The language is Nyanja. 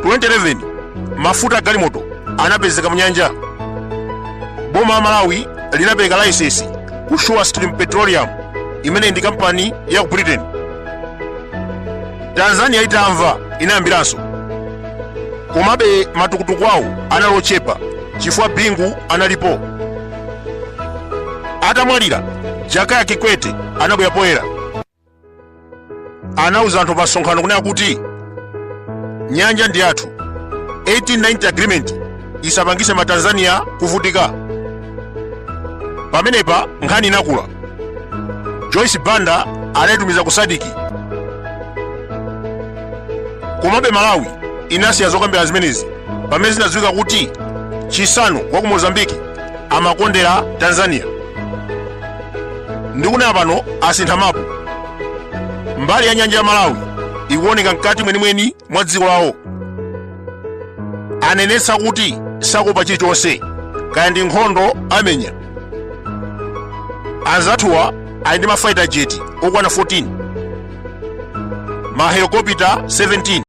2011 mafuta a galimoto anapezeka mnyanja. Boma la Malawi linapereka layisensi ku Sure Stream Petroleum, imene ndi kampani ya ku Britain. Tanzania itamva inayambiranso, komabe matukutuku awo anali ochepa chifukwa Bingu analipo. Atamwalira, Jakaya Kikwete anabwera poyera, anauza anthu pa msonkhano kunena kuti nyanja ndi yathu, 1890 agreement isapangise matanzania kuvutika. Pamenepa nkhani inakula. Joyce Banda anayitumiza ku SADC. Komabe Malawi inasiya zokambira zimenezi pamene zinadziwika kuti Chisano wa ku Mozambiki amakondera Tanzania. Ndikunena pano asintha mapu. Mbali ya nyanja ya Malawi ikuoneka mkati mwenimweni mwa dziko lawo. Anenetsa kuti sakuopa chilichonse, kaya ndi nkhondo amenya. Anzathuwa ali ndi mafighter jet okwana 14, mahelikopita 17.